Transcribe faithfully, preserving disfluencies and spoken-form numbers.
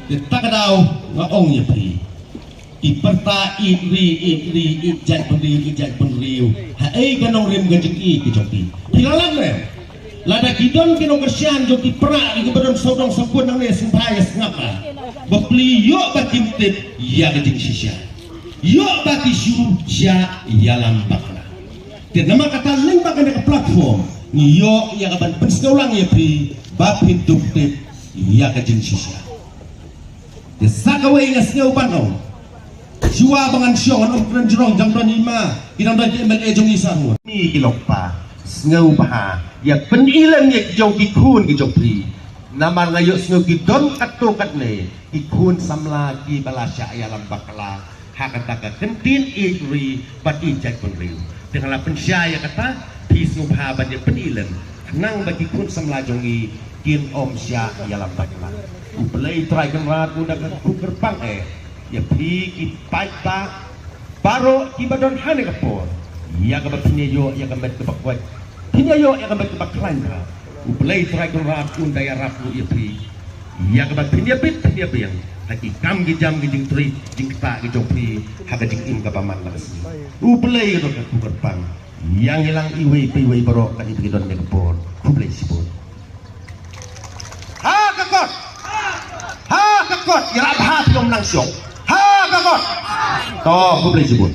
Te ta ka daw nga ong ïa phi, ki pyrta ïeit ri, ïeit ri, ïeit jaitbynriew, ïeit jaitbynriew, ha ei ka nongrim ka jingïeit ka jong phi? Phi la lap ne? Lada ki don ki nongkyrshan jong ki para, ki ba don sawdong sawkun nangne, sngewbha ïa sngap ba pli, ïoh ba kin tip ïa ka jingshisha, ïoh ba ki shu shah ïalam bakla. Te namar kata, lyngba kane ka platform ngi ïoh ïa ka ban pynsngewlang ïa phi ba phin dup tip ïa ka jingshisha. Te sa kawei nga sngew ban ong, shuwa ba ngan shong, ngan ym kren jrong, jong don i ma, ki dang don ki M L A jong i sa ruh, ni ki lok pa, sngewbha ïa pyni lem ïa ki jong ki khun ki jong phi. Namar nga ïohsngew ki don katto katne ki khun samla ki ba la shah ïalam bakla ha kata ka kyntien ïeit ri bad ïeit jaitbynriew. Te nga la pynshai ïa kata, phi sngewbha ban ïa pyni lem, khnang ba ki khun samla jong ngi kin ym shah ïalam bakla. U Blei Trai Kynrad un da kyrkhu kyrpang eh ïa phi ki paidbah baroh ki ba don ha kane ka por, ïa kaba phin ïa ïoh ïa ka met kaba koit, phin ïa ïoh ïa ka met kaba khlaiñ bha. U Blei Trai Kynrad un da ïarap ruh ïa phi, ïa kaba phin ïa bit phin ïa biang ha ki kam ki jam, ki jingtrei jingktah ki jong phi ha ka jingim kaba man la ka sngi. U Blei un da kyrkhu kyrpang ïa ngi lang iwei pa iwei baroh, kane ba ki don ha kane ka por. Khublei shibun. Ha ka kot, ha ka kot, ïarap bha, phi ym nang shong. Ha ka kot. To, khublei shibun.